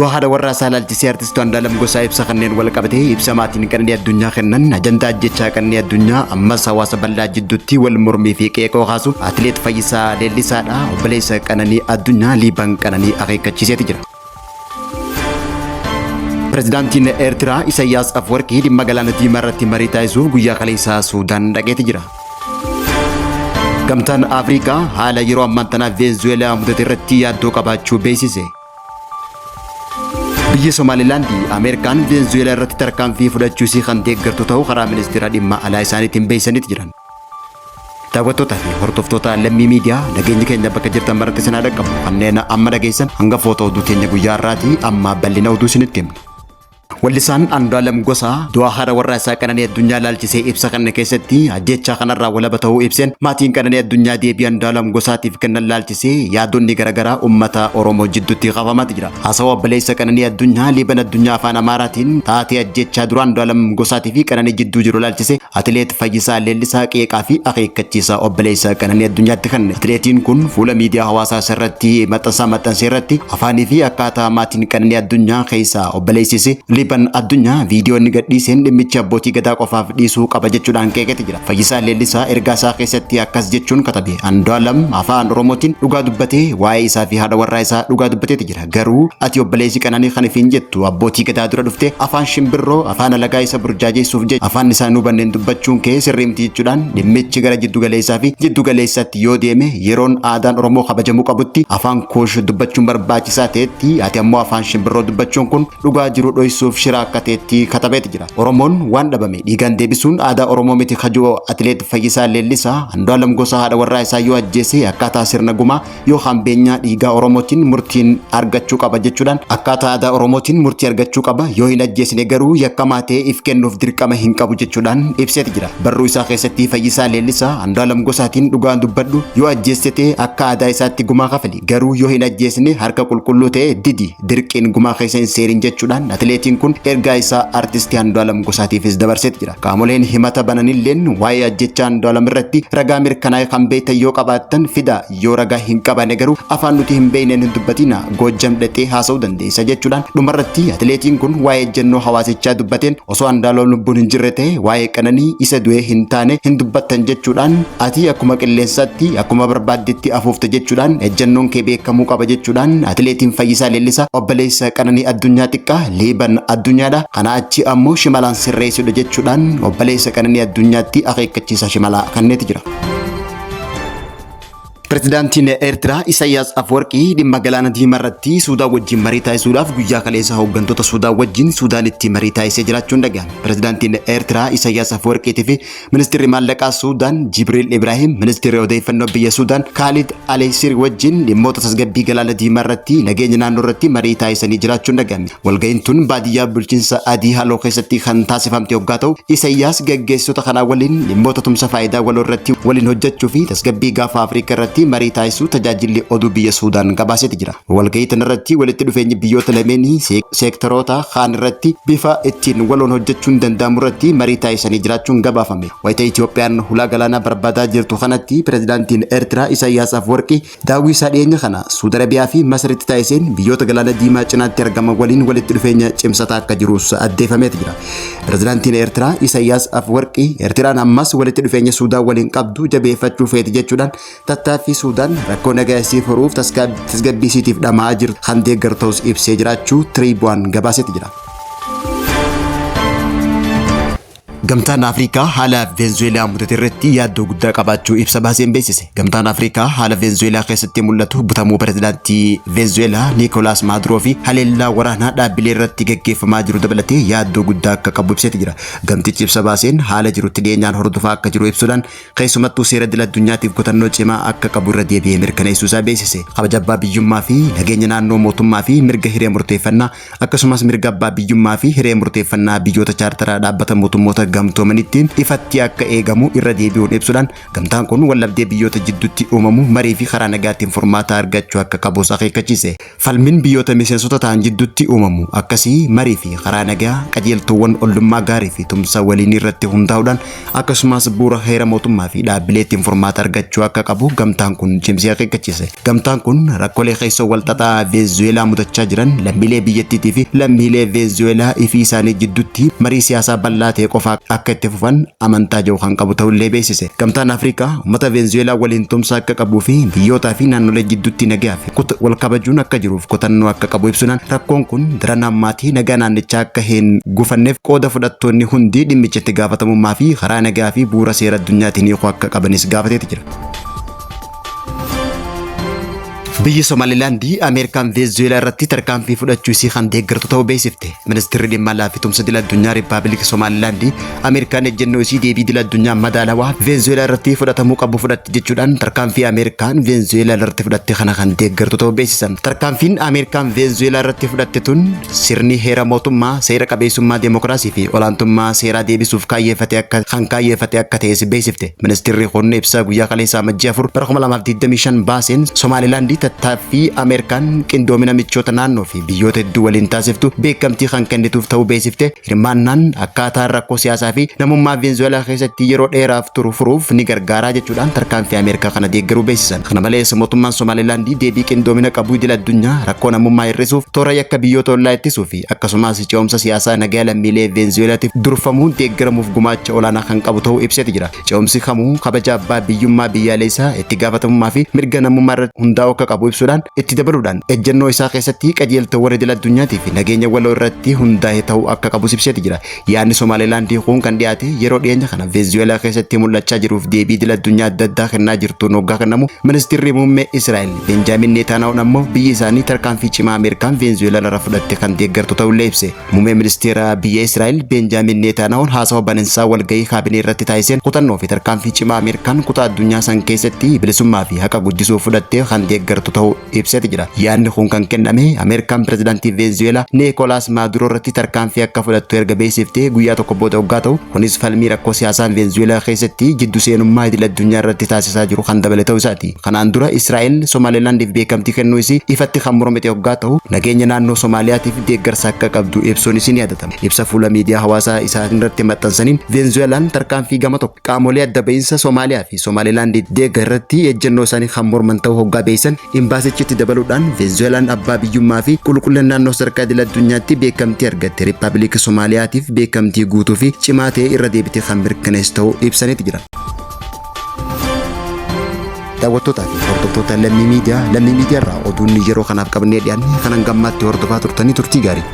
Du'a haadha warraa isaa ilaalchisee Artist Andu'aalam Gosaa ibsa kanneen wal qabatee ibsa maatiin Qananii Addunyaa kennan ajandaa ajjechaa Qananii Addunyaa ammas hawaasa bal'aa jidduutti wal mormii fi qeeqoo kaasu Atileet Fayyisaa Leellisaadha obboleessa Qananii Addunyaa Liiban Qananii akeekkachiiseeti jira. Pirezidaantiin Eertiraa Isayyaas Afwarqii dhimma galaana diimaa irratti marii taasisuuf guyyaa kaleessaa Suudaan dhaqeeti jira. Gamtaan Afrikaa haala yeroo ammaan tanaa Veenzuweelaa mudate irratti yaaddoo qabaachuu beeksise. Biyyi Somaalilaandi Ameerikaan Veenzuweelaa irratti tarkaanfii fudhachuu isii kan deeggartu ta'uu karaa ministeera dhimma alaa isaaniitiin beeksisaniiti jiran. Daawwattootaa fi hordoftoota Lammii Miidiyaa nageenyi keenya bakka jirtan maratti isin haa dhaqqabu. Kanneen amma dhageessan hangafoota oduu teenya guyyaa har'aati amma bal'ina oduu isinitti himna. Wallisaan Andu'aalam Gosaa du'a haadha warraa isaa Qananii Addunyaa laalchisee ibsa kenne keessatti ajjeechaa kanarraa walaba ta'uu ibseen maatiin Qananii Addunyaa deebii Andu'aalam Gosaatiif kennan laalchisee yaadonni garaagaraa uummata Oromoo jidduutti kaafamaati jira. Haasawaa obboleessa Qananii Addunyaa Liiban Addunyaa Afaan Amaaraatiin taatee ajjeechaa dura Andu'aalam Gosaatii fi Qananii jidduu jiru laalchisee Atileet Fayyisaa Leellisaa qeeqaa fi akeekkachiisa obboleessa Qananii Addunyaatti kenne. Atileetiin kun fuula miidiyaa hawaasaa isarratti maxxansaa maxxanse irratti afaanii fi akkaataa maatiin Qananii Addunyaa keessaa obboleessisi Liban Addunyaa viidiyoo inni gadhiiseen dhimmichi abbootii gadaa qofaaf dhiisuu qaba jechuudhaan qeeqeeti jira. Fayyisaa Leellisaa ergaa isaa keessatti akkas jechuun katabe. Andu'aalam afaan Oromootiin dhugaa dubbatee waa'ee isaa fi haadha warraa isaa dhugaa dubbateeti jira. Garuu ati obboleessi Qananii kan ifiin jettu abbootii gadaa dura dhuftee afaan shimbirroo afaan alagaa isa burjaajeessuuf jecha afaan isaan hubanneen dubbachuun kee sirrii miti jechuudhaan dhimmichi gara jiddu galeessaa fi jiddu galeessatti yoo deeme yeroon aadaan Oromoo kabajamuu qabutti afaan kuush dubbachuun barbaachisaa ta'etti ati ammoo afaan shimbirroo dubbachuun kun dhugaa jiru dhoysuuf shira akka ta'etti katabeeti jira. Oromoon waan dhabame dhiigaan deebisuun aadaa Oromoo miti kajoo Atileet Fayyisaa Leellisaa Andu'aalam Gosaa haadha warraa isaa yoo ajjeese akkaataa sirna gumaa yookaan beenyaa dhiigaa Oromootiin murtiin argachuu qaba jechuudhaan akkaataa aadaa Oromootiin murtii argachuu qaba yoo hin ajjeesne garuu yakkamaa ta'ee if kennuuf dirqama hin qabu jechuudhaan ibseeti jira. Barruu isaa keessatti Fayyisaa Leellisaa Andu'aalam Gosaatiin dhugaan dubbadhu yoo ajjeeste ta'e akka aadaa isaatti gumaa kafali garuu yoo hin ajjeesne harka qulqulluu ta'e didi dirqiin gumaa keessa hin seenin jechuudhaan atileetiin kun ergaa isaa artisti Andu'aalam Gosaatiifis dabarseeti jira. Qaamoleen himata bananilleen waa'ee ajjechaa Andu'aalam irratti ragaa mirkanaa'e kan beektan yoo qabaattan fidaa yoo ragaa hin qabane garuu afaan nuti hin beekneen hin dubbatina Goojjam dhexee haasa'uu dandeessa jechuudhaan dhumarratti atileetiin kun waa'ee ejjennoo hawaasichaa dubbateen osoo Andu'aalam lubbuun hin jirre ta'e waa'ee Qananii isa du'ee hin taane hin dubbattan jechuudhaan ati akkuma qilleensaatti akkuma barbaaddetti afuufte jechuudhaan ejjennoon kee beekamuu qaba jechuudhaan atileetiin Fayyisaa Leellisaa obboleessa Qananii Addunyaa xiqqaa Liiban Addunyaadha kana achi ammoo shimalaan sirreessudha jechuudhaan obboleessa Qananii Addunyaatti akeekkachiisa shimalaa kenneeti jira. Pirezidaantiin Eertiraa Isaayyaas Afwerqii dhimma galaana diimaa irratti Suudaan wajjin marii taasisuudhaaf guyyaa kaleessa hooggantoota Suudaan wajjin Suudaanitti marii taasisee jiraachuun dhaga'ame. Pirezidaantiin Eertiraa Isaayyaas Afwerqiitii fi Ministirri Maallaqaa Suudaan Jibriil Ibraahim, Ministirri Odeeffannoo biyya Suudaan Kaalid Aleysir wajjin dhimmoota tasgabbii galaana diimaa irratti nageenya naannoo irratti marii taasisanii jiraachuun dhaga'ame. Walga'iin tun baadiyyaa bulchiinsa Adii Haloo keessatti kan taasifamte hoggaa ta'u, Isayyaas gaggeessitoota kanaa waliin dhimmoota tumsa faayidaa waloo irratti waliin hojjechuu fi tasgabbii gaafa Afrikaa irratti marii taasisuu tajaajilli oduu biyya Suudaan gabaaseeti jira. Walga'ii tana irratti walitti dhufeenyi biyyoota lameenii seektaroota kaan irratti bifa ittiin waloon hojjechuun danda'amu irratti marii taasisanii jiraachuun gabaafame. Wayita Itoophiyaan hulaa galaanaa barbaadaa jirtu kanatti pirezidaantiin Eertiraa Isayyaas Afwerqii Daawwii isaa dhiyeenya kana Suud Arabiyaa fi Masritti taasiseen biyyoota Galaana Diimaa cinaatti argaman waliin walitti dhufeenya cimsataa akka jirus addeeffameeti jira. Pirezidaantiin Eertiraa Isayyaas Afwerqii Eertiraan ammas walitti dhufeenya Suudaan waliin qabdu jabeeffachuu feeti jechuudhaan tattaaffii Suudaan rakkoo nagaa isii furuuf tasgabbii isiitiif dhama'aa jirtu kan deeggaru ta'us ibsee jiraachuu Tiriibu'aan gabaaseeti jira. Gamtaan Afrikaa haala Veenzuweelaa mudate irratti yaaddoo guddaa qabaachuu ibsa baaseen beeksise. Gamtaan Afrikaa haala Veenzuweelaa keessatti mul'atu butamuu pirezidaantii Veenzuweelaa Niikolaas Maaduroo fi haleellaa waraanaa dhaabbilee irratti gaggeeffamaa jiru dabalatee yaaddoo guddaa akka qabu ibseeti jira. Gamtichi ibsa baaseen haala jirutti dhiyeenyaan hordofaa akka jiru ibsuudhaan keessumattuu seera idil addunyaatiif kutannoo cimaa akka qabu irra deebi'ee mirkaneessuu isaa beeksise. Kabaja abbaa biyyummaa fi nageenya naannoo mootummaa fi mirga hiree murteeffannaa akkasumas mirga abbaa biyyummaa fi hiree murteeffannaa biyyoota chaartaraa dhaabbata mootummoota Gamtoomanitti ifatti akka eegamu irra deebi'uun ibsuudhaan, gamtaan kun waldhabdee biyyoota jidduutti uumamu marii fi karaa nagaatiin furmaata argachuu akka qabus akeekkachiise. Falmiin biyyoota miseensota ta'an jidduutti uumamu akkasii marii fi karaa nagaa, qajeeltowwan ollummaa gaarii fi tumsa waliinii irratti hundaa'uudhaan, akkasumas bu'uura heera mootummaa fi dhaabbileetiin furmaata argachuu akka qabu gamtaan kun cimsee akeekkachiise. Gamtaan kun rakkoolee keessoo walxaxaa Veenzuweelaa mudachaa jiran lammiilee biyyattiitii fi lammiilee Veenzuweelaa ifii isaanii jidduutti marii siyaasaa bal'aa ta'e qofa akka itti fufan amantaa jiru kan qabu ta'ullee beeksise. Gamtaan Afrikaa uummata Veenzuweelaa waliin tumsa akka qabuu fi biyyootaa fi naannolee jidduutti nagaa fi wal kabajuun akka jiruuf kutannoo akka qabu ibsuudhaan, rakkoon kun daran hammaatii nagaa naannichaa akka hin gufanneef qooda fudhattoonni hundi dhimmicha itti gaafatamummaa fi karaa nagaa fi bu'uura seera addunyaatiin hiikuu akka qabanis gaafateeti jira. Biyyi Somaalilaandii Ameerikaan Venezuelaa irratti tarkaanfii fudhachuu isii kan deeggartu ta'uu beeksifte. Ministeerri dhimma alaa fi tumsa idil addunyaa Riippaabilikii Somaalilaandii Ameerikaan ejjennoo isii deebii idil addunyaa madaalawaa Venezuelaa irratti fudhatamuu qabu fudhatte jechuudhaan tarkaanfii Ameerikaan Venezuelaa irratti fudhatte kana kan deeggartu ta'uu beeksisan. Tarkaanfiin Ameerikaan Venezuelaa irratti fudhatte tun sirni heera mootummaa, seera qabeessummaa deemokiraasii fi olaantummaa seeraa deebisuuf kaayyeeffate akka kan kaayyeeffate akka ta'es beeksifte. Ministeerri kun ibsa guyyaa kaleessaa Amajjii 4 bara 2025 baaseen, Somaalilaandii tattaaffii Ameerikaan qindoomina michoota naannoo fi biyyoota hedduu waliin taasiftu beekamtii kan kennituuf ta'uu beeksifte. Hirmaannaan akkaataa rakkoo siyaasaa fi namummaa Venezuelaa keessatti yeroo dheeraaf turu furuuf ni gargaaraa jechuudhaan tarkaanfii Ameerikaa kana deeggaruu beeksisan. Kana malees, mootummaan Somaalilaandii deebii qindoomina qabu idil addunyaa rakkoo namummaa hir'isuuf, toora yakka biyyoota ollaa ittisuu fi akkasumas ce'umsa siyaasaa nagaa lammiilee Venezuelaatiif durfamuun deeggaramuuf gumaacha olaanaa kan qabu ta'uu ibseeti jira. Ce'umsi kamuu kabaja abbaa biyyummaa biyyaalessaa, itti gaafatamummaa fi mirga namummaa irratti hundaa'uu akka qabu ibsuudhaan, itti dabaluudhaan ejjennoo isaa keessatti qajeeltowwan idil addunyaatii fi nageenya waloo irratti hundaa'e ta'uu akka qabus ibseeti jira. Yaadni Somaalilaandii kun kan dhiyaate yeroo dhiyeenya kana Venezuelaa keessatti mul'achaa jiruuf deebii idil addunyaa adda addaa kennaa jirtuun hoggaa kennamu, ministeerri muummee Israa'el Benjaamin Neetaanaa'uun ammoo biyyi isaanii tarkaanfii cimaa Ameerikaan Venezuelaa irra fudhatte kan deeggartu ta'ullee ibse. Muummee ministeera biyya Israa'el Benjaamin Neetaanaa'uun haasawa baninsaa walgahii kaabinee irratti taasiseen kutannoo fi tarkaanfii cimaa Ameerikaan kutaa addunyaa san keessatti bilisummaa fi haqa guddisuuf fudhatte kan deeggartu ta'uu ibseeti jira. Yaadni kun kan kenname Ameerikaan pirezidaantii Venezuelaa Niikolaas Maaduroo irratti tarkaanfii akka fudhattu erga beeksiftee guyyaa tokko booda hoggaa ta'u, kunis falmii rakkoo siyaasaa Venezuelaa keessatti jiddu seenummaa idil addunyaa irratti taasisaa jiru kan dabale ta'uu isaati. Kanaan dura Israa'el Somaalilaandiif beekamtii kennuu isii ifatti kan mormite hoggaa ta'u, nageenya naannoo Somaaliyaatiif deeggarsa akka qabdu ibsuun isii ni yaadatama. Ibsa fuula miidiyaa hawaasaa isaan irratti maxxansaniin, Venezuelaan tarkaanfii gama tokko qaamolee adda ba'iinsa Somaaliyaa fi Somaalilaandii deegga irratti ejjennoo isaanii kan morman ta'uu hoggaa beeksisan, imbaasichitti dabaluudhaan Venezuelaan abbaa biyyummaa fi qulqullina naannoo sadarkaa idil addunyaatti beekamtii argatte Riippaabilikii Somaaliyaatiif beekamtii guutuu fi cimaa ta'e irra deebitee kan mirkaneessu ta'uu ibsaniiti jira. Daawwattootaa fi hordoftoota Lammii Miidiyaa, Lammii Miidiyaa irraa oduun yeroo kanaaf qabnee dhiyaanne kanan gammaatti hordofaa turtanii, turtii gaarii.